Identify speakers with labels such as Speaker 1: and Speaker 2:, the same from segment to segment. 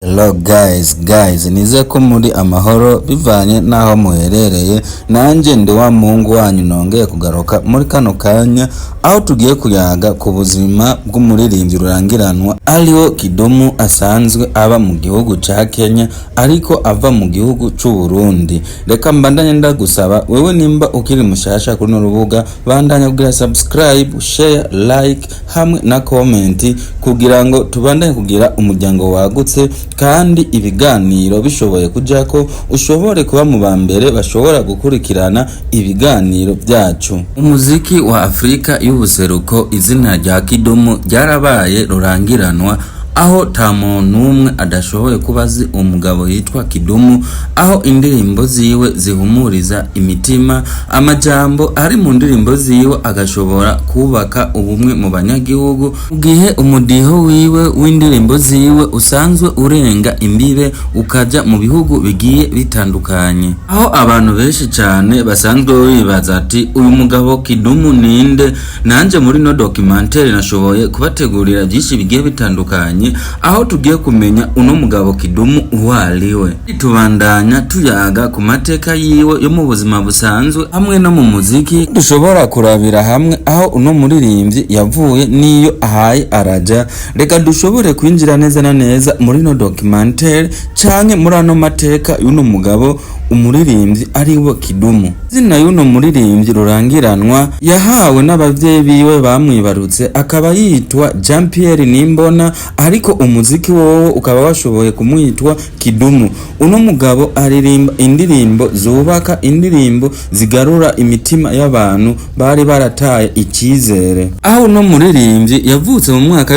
Speaker 1: Hello guys, guys, nizeye ko muri amahoro bivanye n'aho muherereye. Nanjye ndi wa muhungu wanyu, nongeye kugaruka muri kano kanya aho tugiye kuyaga ku buzima bw'umuririmbyi rurangiranwa ariwo Kidumu, asanzwe aba mu gihugu ca Kenya ariko ava mu gihugu c'u Burundi. Reka mbandanye ndagusaba wewe, nimba ukiri mushasha kuri runo rubuga, bandanya kugira subscribe, share, like hamwe na comment kugira ngo tubandanye kugira umuryango wagutse, kandi ibiganiro bishoboye kujako ushobore kuba mu ba mbere bashobora gukurikirana ibiganiro byacu. Umuziki wa Afrika y'ubuseruko, izina rya Kidumu ryarabaye rurangiranwa, aho ta muntu n'umwe adashoboye kuba azi umugabo yitwa Kidumu, aho indirimbo ziwe zihumuriza imitima, amajambo ari mu ndirimbo ziwe agashobora kubaka ubumwe mu banyagihugu, mu gihe umudiho wiwe w'indirimbo ziwe usanzwe urenga imbibe ukaja mu bihugu bigiye bitandukanye, aho abantu benshi cyane basanzwe bibaza ati: "Uyu mugabo Kidumu ninde?" Nanje muri no documentaire nashoboye kubategurira byinshi bigiye bitandukanye, aho tugiye kumenya uno mugabo Kidumu uwo ariwe. Tubandanya tuyaga ku mateka yiwe yo mu buzima busanzwe hamwe no mu muziki, dushobora kurabira hamwe aho uno muririmbyi yavuye n'iyo ahaye araja. Reka dushobore kwinjira neza na neza muri no documentaire canke muri ano mateka y'uno mugabo, umuririmbyi ariwe Kidumu. Izina y'uno muririmbyi rurangiranwa yahawe n'abavyeyi biwe bamwibarutse, akaba yitwa Jean Pierre Nimbona, ariko umuziki wowo ukaba washoboye kumwitwa Kidumu. Uno mugabo aririmba indirimbo zubaka, indirimbo zigarura imitima y'abantu bari barataye icyizere. Aho uno muririmbyi yavutse mu mwaka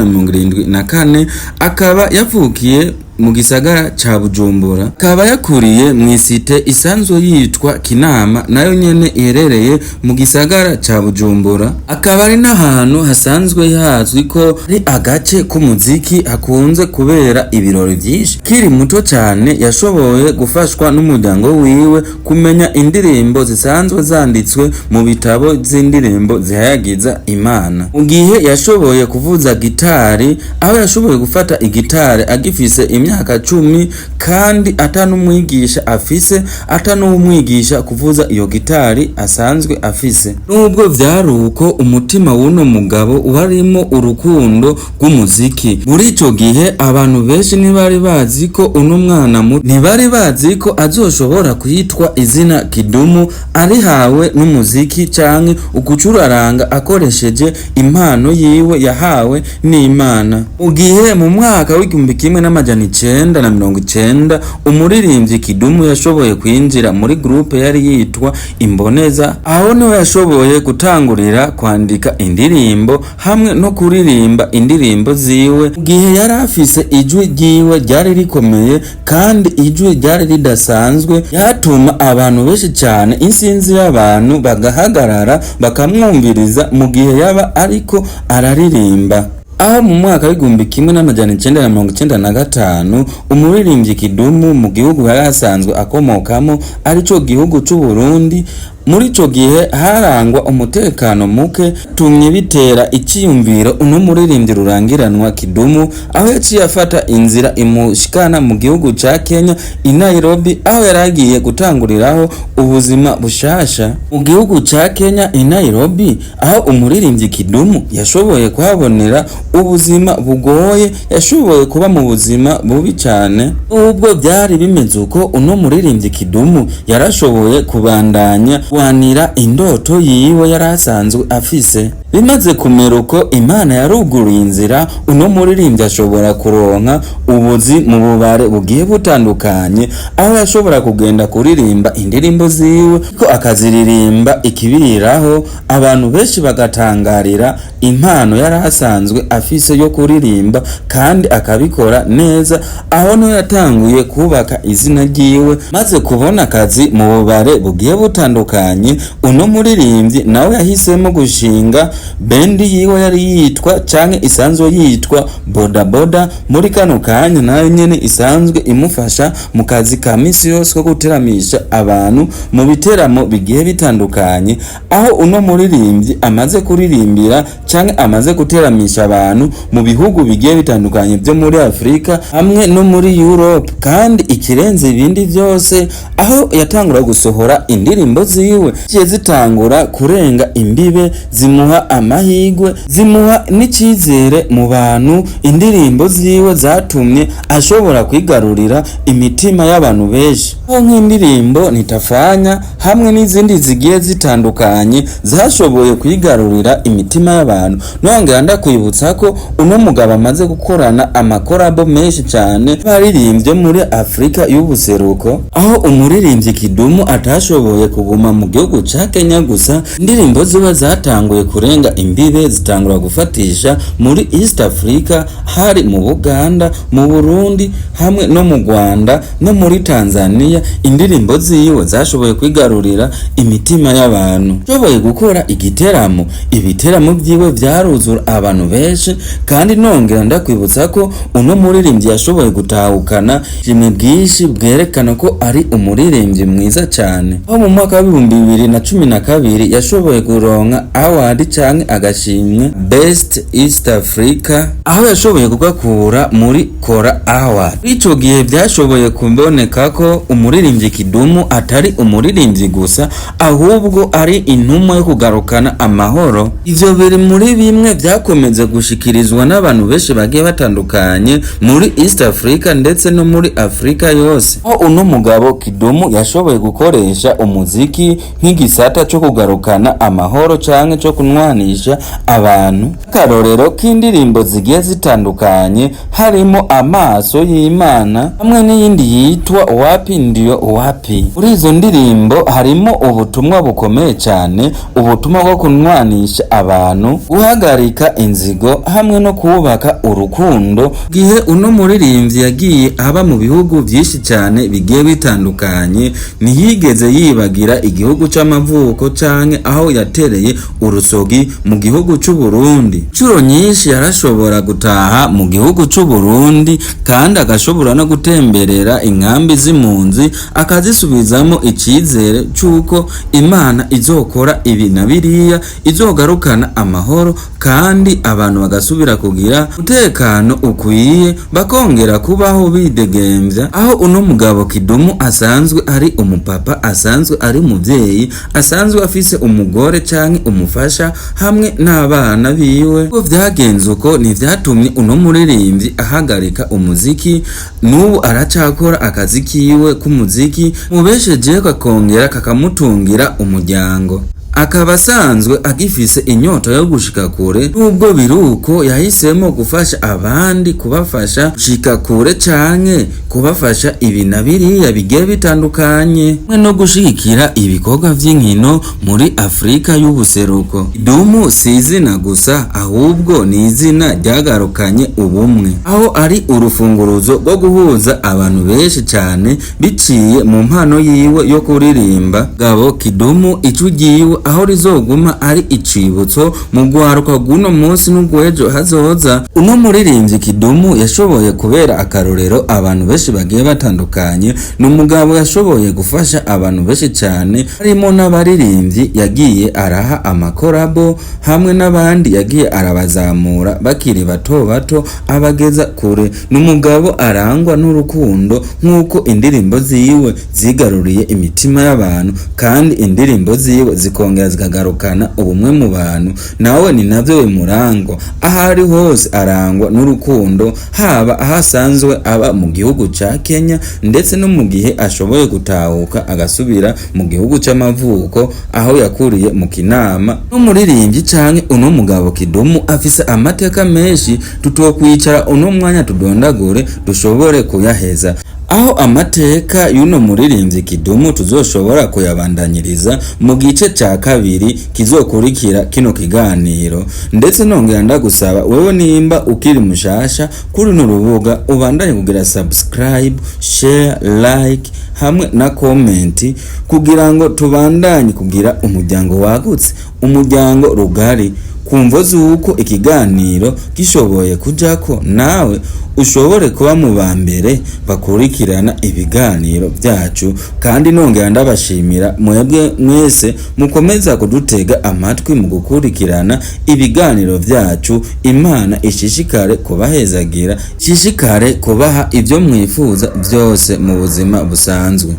Speaker 1: w'1974, akaba yavukiye mu gisagara ca Bujumbura, akaba yakuriye mu isite isanzwe yitwa Kinama, nayo nyene iherereye mu gisagara ca Bujumbura, akaba ari n'ahantu hasanzwe hazwi ko ari agace k'umuziki hakunze kubera ibirori vyinshi. Kiri muto cane yashoboye gufashwa n'umuryango wiwe kumenya indirimbo zisanzwe zanditswe mu bitabo z'indirimbo zihayagiza Imana, mu gihe yashoboye kuvuza gitari, aho yashoboye gufata igitari agifise imyaka 10 kandi ata n'umwigisha afise, ata n'umwigisha kuvuza iyo gitari asanzwe afise. Nubwo vyari uko, umutima w'uno mugabo warimo urukundo rw'umuziki. Muri ico gihe abantu benshi ntibari bazi ko uno mwana muto, ntibari bazi ko azoshobora kwitwa izina Kidumu arihawe n'umuziki canke ugucuraranga akoresheje impano yiwe yahawe n'Imana. Mu gihe mu mwaka w'1990 umuririmbyi Kidumu yashoboye kwinjira muri groupe yari yitwa Imboneza, aho niho yashoboye gutangurira kwandika indirimbo hamwe no kuririmba indirimbo ziwe, mu gihe yari afise ijwi ryiwe ryari rikomeye kandi ijwi ryari ridasanzwe, yatuma abantu benshi cyane, insinzi y'abantu, bagahagarara bakamwumviriza mu gihe yaba ariko araririmba. Aho mu mwaka w'1995 umuririmbyi Kidumu mu gihugu yari asanzwe akomokamo, arico gihugu c'u Burundi, muri ico gihe harangwa umutekano muke, tumye bitera iciyumviro uno muririmbyi rurangiranwa Kidumu, aho yaciye afata inzira imushikana mu gihugu ca Kenya i Nairobi, aho yaragiye gutanguriraho ubuzima bushasha mu gihugu ca Kenya i Nairobi, aho umuririmbyi Kidumu yashoboye kuhabonera ubuzima bugoye, yashoboye kuba mu buzima bubi cane. Ubwo byari bimeze uko, uno muririmbyi Kidumu yarashoboye kubandanya wanira indoto yiwe yari asanzwe afise. Bimaze kumera uko, Imana yaruguruye inzira, uno muririmbyi ashobora kuronka ubuzi mu bubare bugiye butandukanye, aho yashobora kugenda kuririmba indirimbo ziwe, ko akaziririmba ikibiriraho, abantu benshi bagatangarira impano yari asanzwe afise yo kuririmba kandi akabikora neza. Aho niho yatanguye kubaka izina ryiwe. Maze kubona akazi mu bubare bugiye butandukanye, uno muririmbyi nawe yahisemo gushinga Bendi yiwe yari yitwa canke isanzwe yitwa Boda Boda, muri kano kanya nayo nyene isanzwe imufasha mu kazi ka misi yose ko guteramisha abantu mu biteramo bigiye bitandukanye, aho uno muririmbyi amaze kuririmbira canke amaze guteramisha abantu mu bihugu bigiye bitandukanye vyo muri Afrika hamwe no muri Europe. Kandi ikirenze ibindi vyose, aho yatangura gusohora indirimbo ziwe zigiye zitangura kurenga imbibe, zimuha amahigwe, zimuha n'icizere mu bantu. Indirimbo ziwe zatumye ashobora kwigarurira imitima y'abantu benshi, aho nk'indirimbo Nitafanya hamwe n'izindi zigiye zitandukanye zashoboye kwigarurira imitima y'abantu. Nongera ndakwibutsa ko uno mugabo amaze gukorana amakorabo menshi cyane baririmbye muri Afrika y'ubuseruko, aho umuririmbyi Kidumu atashoboye kuguma mu gihugu ca Kenya gusa. Indirimbo ziba zatanguye kurenga imbibe, zitangura gufatisha muri East Africa, hari mu Buganda, mu Burundi hamwe no mu Rwanda no muri Tanzania. Indirimbo ziwe zashoboye kwigarurira imitima y'abantu. Ashoboye gukora igiteramo, ibiteramo vyiwe vyaruzura abantu benshi. Kandi nongera ndakwibutsa ko uno muririmbyi yashoboye gutahukana ishimwe bwinshi bwerekana ko ari umuririmbyi mwiza cyane, aho mu mwaka wa 2012 yashoboye kuronka award canke agashimwe Best East Africa, aho yashoboye kugakura muri Kora Award. Ico gihe byashoboye kuboneka ko umuririmbyi Kidumu atari umuririmbyi gusa, ahubwo ari intumwa yo kugarukana amahoro. Ivyo biri muri bimwe byakomeze gushikirizwa n'abantu benshi bagiye batandukanye muri East Africa ndetse no muri Afrika yose, aho uno mugabo Kidumu yashoboye gukoresha umuziki nk'igisata cyo kugarukana amahoro canke cyo kunwanisha abantu. Akarorero k'indirimbo zigiye zitandukanye harimo Amaso y'Imana hamwe n'iyindi yitwa Wapi Ndio Wapi. Muri izo ndirimbo harimo ubutumwa bukomeye cyane, ubutumwa bwo kunwanisha abantu, guhagarika inzigo hamwe no kubaka urukundo. Gihe uno muririmbyi yagiye aba mu bihugu byinshi cyane bigiye bitandukanye, ntiyigeze yibagira igihugu c'amavuko canke aho yatereye urusogi mu gihugu c'u Burundi. Inshuro nyinshi yarashobora gutaha mu gihugu c'u Burundi, kandi agashobora no gutemberera inkambi z'impunzi, akazisubizamo icizere c'uko Imana izokora ibi na biriya, izogarukana amahoro kandi abantu bagasubira kugira umutekano ukwiye, bakongera kubaho bidegemvya. Aho uno mugabo Kidumu asanzwe ari umupapa, asanzwe ari umuvyeyi, asanzwe afise umugore canke umufasha hamwe n'abana biwe. Ubwo vyagenze uko, ntivyatumye uno muririmbyi ahagarika umuziki. N'ubu aracakora akazi kiwe k'umuziki mubeshejeho, kakongera kakamutungira umuryango, akaba asanzwe agifise inyota yo gushika kure. Nubwo biruko, yahisemo gufasha abandi, kubafasha gushika kure canke kubafasha ibi na biriya bigiye bitandukanye, hamwe no gushigikira ibikorwa vy'inkino muri Afrika y'ubuseruko. Kidumu si izina gusa, ahubwo ni izina ryagarukanye ubumwe, aho ari urufunguruzo rwo guhuza abantu benshi cyane biciye mu mpano yiwe yo kuririmba. Gabo Kidumu, ijwi ryiwe aho rizoguma ari icibutso mu rwaruka rw'uno munsi n'urw'ejo hazoza. Uno muririmbyi Kidumu yashoboye kubera akarorero abantu benshi bagiye batandukanye. Ni umugabo yashoboye gufasha abantu benshi cyane, harimo n'abaririmbyi yagiye araha amakorabo hamwe n'abandi yagiye arabazamura bakiri bato bato abageza kure. Ni umugabo arangwa n'urukundo, nk'uko indirimbo ziwe zigaruriye imitima y'abantu, kandi indirimbo ziwe zikongera zikagarukana ubumwe mu bantu. Nawe ni navyo bimurangwa, aho ari hose arangwa n'urukundo, haba aho asanzwe aba mu gihugu ca Kenya, ndetse no mu gihe ashoboye gutahuka agasubira mu gihugu c'amavuko aho yakuriye mu Kinama. N'umuririmbyi canke uno mugabo Kidumu afise amateka menshi tutokwicara uno mwanya tudondagure dushobore kuyaheza, aho amateka y'uno muririmbyi Kidumu tuzoshobora kuyabandanyiriza mu gice ca kabiri kizokurikira kino kiganiro. Ndetse nongera ndagusaba wewe, nimba ukiri mushasha kuri runo rubuga, ubandanye kugira subscribe, share, like hamwe na comment, kugira ngo tubandanye kugira umuryango wagutse, umuryango rugari. Ku mvo z'uko ikiganiro gishoboye kujako, nawe ushobore kuba mu ba mbere bakurikirana ibiganiro byacu. Kandi nongera ndabashimira mwebwe mwese mukomeza kudutega amatwi mu gukurikirana ibiganiro byacu. Imana ishishikare kubahezagira, ishishikare kubaha ibyo mwifuza byose mu buzima busanzwe.